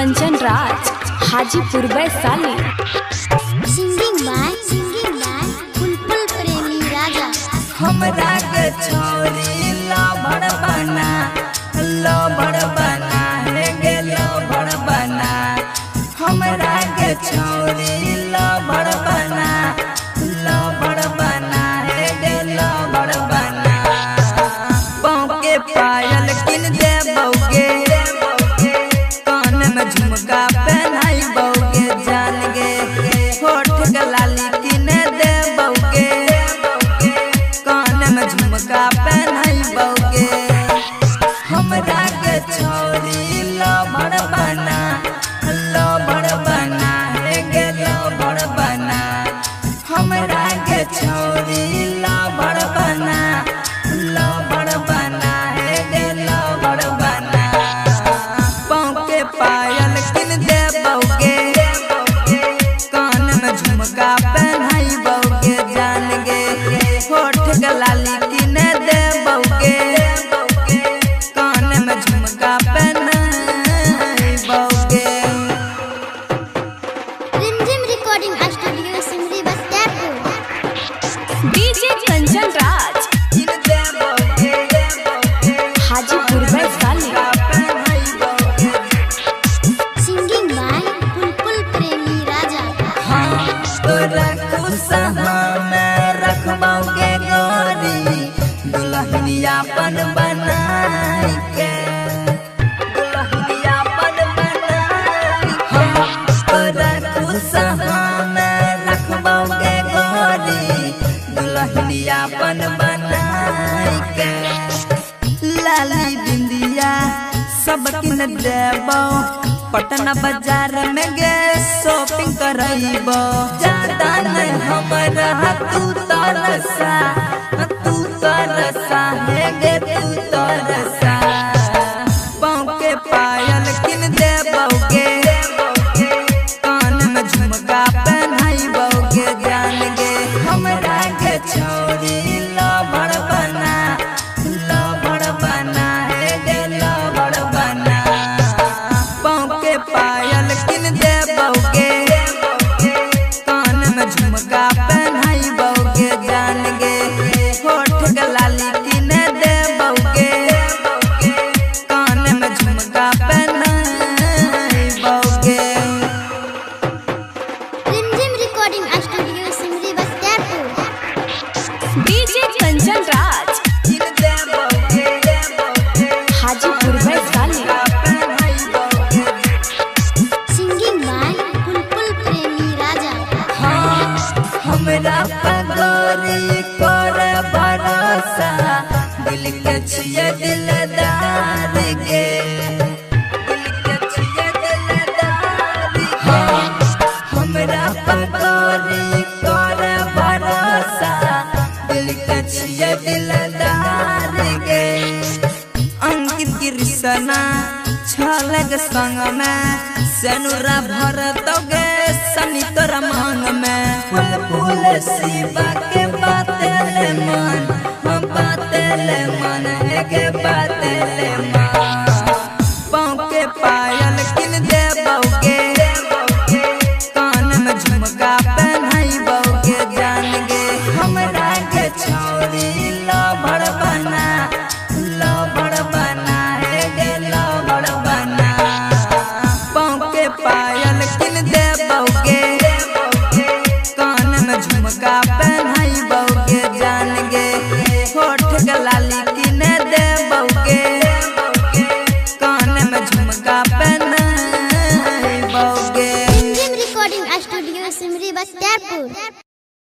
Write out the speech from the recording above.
Kanchan Raj, Hajipur Vaishali. Singing by Pulpul Premi Raja. हमरा के छोरी लभर बना, लभर बना हे गे लभर बना। हमरा के छोरी लभर बना, लभर बना हे गे लभर बना। पाँव के पायल किन दे बौगे, कान में झुमका पहनाई बौगे जान गे। होठ के लाली किन दे बौगे, कान में झुमका पहनाई बौगे। हमरा के छोरी लभर बना, लभर बना हे गे लभर बना। हमरा के छोरी लभर बना, लभर बना हे गे लभर बना। पाँव के पायल किन दे बौगे, कान में झुमका पहनाई बौगे जान गे। होठ के लाली किन दे बौगे, कान में झुमका पहनाई बौगे। Rimjhim recording studio Simri Bakhtiyarpur. DJ Kanchan Raj, किन दे बौगे, हाजीपुर वैशाली। पहनाई बौगे। सिंगिंग बाय पुलपुल प्रेमी राजा। हाँ, तोरा खुशहा में रखबौगे गोरी, दुल्हनियापन बनाई के, दुल्हनियापन बनाई के। तोरा खुशहा में रखबौगे गोरी, दुल्हनियापन बनाई के। लाली बिंदिया सब किन देबो, पटना बाजार में गे शॉपिंग करैबो। ज्यादा नहीं हमरा तू तरसा, तू तरसा हे गे तू तरसा। पाँव के पायल किन देबौगे, कान में झुमका पहनाई बौगे जान गे। हमरा के छोरी लभर बना, लभर बना हे गे लभर बना। पाँव के पायल किन दे बौगे, कान में झुमका पहनाई बौगे जान गे। होठ के लाली किन दे बौगे, कान में झुमका पहनाई बौगे। Rimjhim recording studio Simri Bakhtiyarpur. DJ Kanchan Raj, किन दे बौगे, हाजीपुर वैशाली। पहनाई बौगे। सिंगिंग बाय पुलपुल प्रेमी राजा। हाँ, हमरा पगोरी कर भरोसा, दिल के छिए दिलदार गे, दिल के छिए दिलदार गे। हमरा पगोरी कर भरोसा, दिल के छिए दिलदार गे। अंकित कृष्णा छलग संग में, सेनुरा भरत गे सनी तोरा मांग में। फूल फूल शिवा के बात ले मन, हम बात ले मन हे गे बात ले मन। पाँव के पायल किन दे बौगे, कान में झुमका पहनाई बौगे जान गे। हमरा के छोरी लभर बना, लभर बना हे गे लभर बना। पाँव के पायल किन दे बौगे, कान में झुमका पहनाई बौगे जान गे। होठ के लाली किन दे बौगे, कान में झुमका पहनाई बौगे। Rimjhim recording studio Simri Bakhtiyarpur.